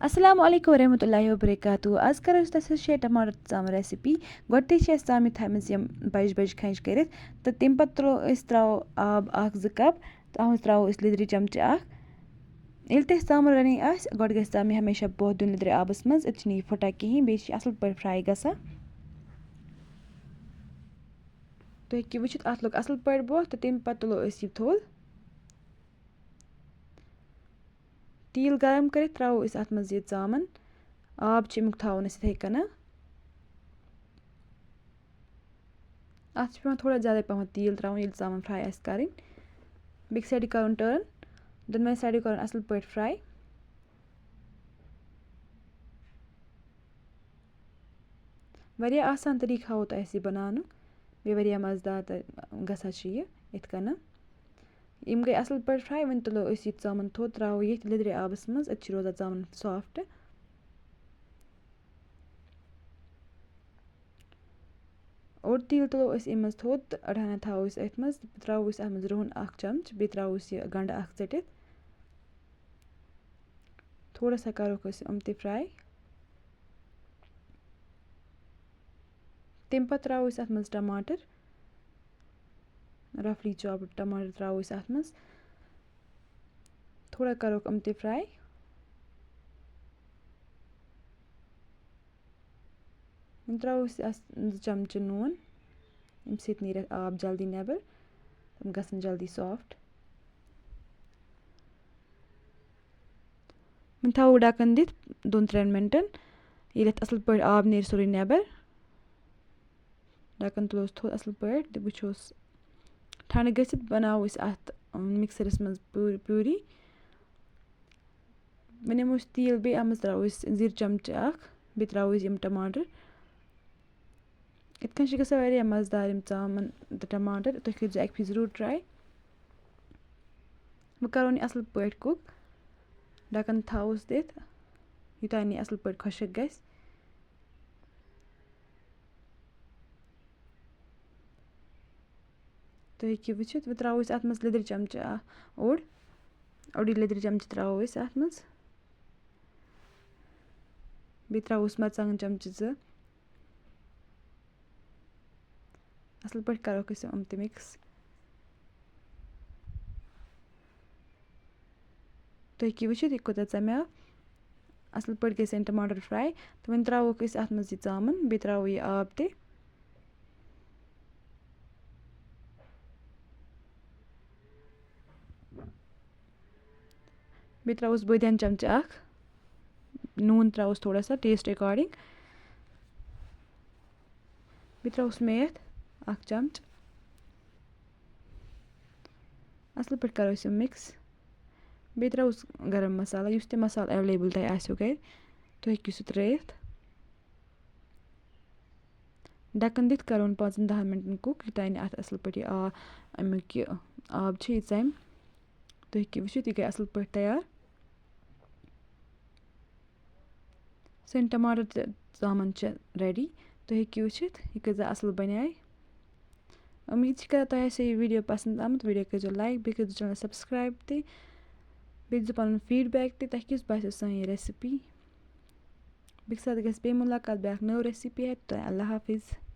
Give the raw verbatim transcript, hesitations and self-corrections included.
السلام علیکم ورحمۃ اللہ وبرکاتہ۔ آز کرو أسۍ تۄہہِ سۭتۍ شیٚے ٹماٹر ژامَن ریسپی۔ گۄڈٕنیتھٕے چھِ اَسہِ ژامنہِ تھایمَژٕ یِم بَجہِ بَجہِ کھَنٛجہِ کٔرِتھ، تہٕ تَمہِ پَتہٕ ترٛوو أسۍ ترٛاوو آب اَکھ زٕ کَپ، تَتھ منٛز ترٛاوو أسۍ لیٚدرِ چمچہٕ اَکھ۔ ییٚلہِ تہِ اَسہِ ژامَن رَنٕنۍ آسہِ، گۄڈٕ گژھِ ژامنہِ ہمیشہ پوٚہ دیُن لیٚدرِ آبَس منٛز، أتۍ چھِنہٕ یہِ پھٕٹان کِہیٖنۍ، بیٚیہِ چھِ یہِ اَصٕل پٲٹھۍ فرٛاے گژھان۔ تُہۍ ہیٚکِو وٕچھِتھ، اَتھ لوٚگ اَصٕل پٲٹھۍ بوٚہ، تہٕ تَمہِ پَتہٕ تُلو أسۍ یہِ تھوٚد۔ تیٖل گرم کٔرِتھ ترٛاوو أسۍ اَتھ منٛز یہِ ژامَن۔ آب چھِ اَمیُک تھاوُن اَسہِ یِتھَے کَنۍ۔ اَتھ چھِ پٮ۪وان تھوڑا زیادَے پَہمَتھ تیٖل ترٛاوُن، ییٚلہِ ژامَن فرٛاے آسہِ کَرٕنۍ۔ بیٚکہِ سایڈٕ کَرُن ٹٲرٕن، دۄنوَے سایڈٕ کَرُن اَصٕل پٲٹھۍ فرٛاے۔ واریاہ آسان طریٖقہٕ ہاوو تۄہہِ اَسہِ یہِ بَناونُک، بیٚیہِ واریاہ مَزٕدار تہٕ گژھان چھِ یہِ یِتھ کَنۍ۔ یِم گٔے اَصٕل پٲٹھۍ فرٛاے۔ وۄنۍ تُلو أسۍ یہِ ژامَن تھوٚد، ترٛاوو ییٚتھۍ لیٚدرِ آبَس منٛز، أتۍ چھِ روزان ژامَن سافٹ۔ اوٚڑ تیٖل تُلو أسۍ اَمہِ منٛز تھوٚد تہٕ أڑ ہنا تھاوو أسۍ أتھۍ منٛز، ترٛاوو أسۍ اَتھ منٛز رُہَن اَکھ چَمچہٕ، بیٚیہِ ترٛاوو أسۍ یہِ گَنٛڈٕ اَکھ ژٔٹِتھ۔ تھوڑا سا کَروکھ أسۍ یِم تہِ فرٛاے۔ تَمہِ پَتہٕ ترٛاوو أسۍ اَتھ منٛز ٹماٹر، رَفلی چاپٕڈ ٹماٹر ترٛاوو أسۍ اَتھ منٛز۔ تھوڑا کَروکھ یِم تہِ فرٛاے۔ وۄنۍ ترٛاوو أسۍ اَتھ زٕ چمچہٕ نوٗن، اَمہِ سۭتۍ نیرِ اَتھ آب جلدی نٮ۪بر، تِم گژھن جلدی سافٹ۔ وۄنۍ تھاوو ڈَکَن دِتھ دۄن ترٛٮ۪ن مِنٹَن، ییٚلہِ اَتھ اَصٕل پٲٹھۍ آب نیرِ سورُے نٮ۪بَر۔ ڈَکَن تُلوس تھوٚد اَصٕل پٲٹھۍ تہٕ وٕچھوس۔ ٹھنٛڈٕ گٔژھِتھ بَناوو أسۍ اَتھ، اَم، مِکسَرَس منٛز پیوٗ-، پیوٗری۔ وۄنۍ نِمو أسۍ تیٖل بیٚیہِ، اَتھ منٛز ترٛاوو أسۍ زِرۍ چَمچہٕ اَکھ، بیٚیہِ ترٛاوو أسۍ یِم ٹماٹر۔ یِتھ کٔنۍ چھِ گژھان واریاہ مَزٕدار یِم ژامَن تہٕ ٹماٹر، تُہۍ کٔرۍزیو اَکہِ پھِرِ ضروٗر ٹراے۔ وۄنۍ کَرون یہِ اَصٕل پٲٹھۍ کُک، ڈَکَن تھاووس دِتھ، یوٚتام یہِ اَصٕل پٲٹھۍ خۄشٕک گژھِ۔ تُہۍ ہیٚکِو وٕچھِتھ، وۄنۍ ترٛاوو أسۍ اَتھ منٛز لیٚدٕر چَمچہٕ اَکھ اوٚڑ، اوٚڑٕے لیٚدٕر چَمچہٕ ترٛاوو أسۍ اَتھ منٛز۔ بیٚیہِ ترٛاووس مَرژٕوانٛگَن چَمچہٕ زٕ۔ اَصٕل پٲٹھۍ کَروکھ أسۍ یِم تہِ مِکٕس۔ تُہۍ ہیٚکِو وٕچھِتھ، یہِ کوٗتاہ ژَمیو۔ اَصٕل پٲٹھۍ گٔے سٲنۍ ٹماٹر فرٛاے۔ تہٕ وۄنۍ ترٛاووکھ أسۍ اَتھ منٛز یہِ ژامَن، بیٚیہِ ترٛاوو یہِ آب تہِ۔ بیٚیہِ ترٛاووس بٲدیان چمچہٕ اَکھ، نوٗن ترٛاووس تھوڑا سا taste according۔ بیٚیہِ ترٛاووس میتھ اَکھ چمچہٕ۔ اَصٕل پٲٹھۍ کَرو أسۍ یِم mix۔ بیٚیہِ ترٛاووس گرم مصالہ، یُس تہِ مصالہٕ available تۄہہِ آسیو گَرِ، تُہۍ ہیٚکِو سُہ ترٛٲیِتھ۔ ڈَکَن دِتھ کَرون پانٛژَن دَہَن مِنٹَن کُک، یوٚتام نہٕ اَتھ اَصٕل پٲٹھۍ یہِ آ-، اَمیُک یہِ آب چھُ، یہِ ژَمہِ۔ تُہۍ ہیٚکِو وٕچھِتھ، یہِ گٔے اَصٕل پٲٹھۍ تیار۔ سٲنۍ ٹماٹر تہٕ ژامَن چھِ ready۔ تُہۍ ہیٚکِو وٕچھِتھ، یہِ کۭژاہ اَصٕل بَنے۔ اُمید چھِ کران، تۄہہِ آسہِ یہِ video پسنٛد آمُت۔ Video کٔرۍزیو like، بیٚیہِ کٔرۍزیو channel subscribe تہِ۔ بیٚیہِ دِیٖزیو پَنُن feedback تہِ، تۄہہِ کِژھ باسیو سٲنۍ یہِ recipe۔ بیٚکہِ ساتہٕ گژھِ بیٚیہِ مُلاقات بیٛاکھ نٔو recipe ہٮ۪تھ۔ تۄہہِ اللہ حافظ۔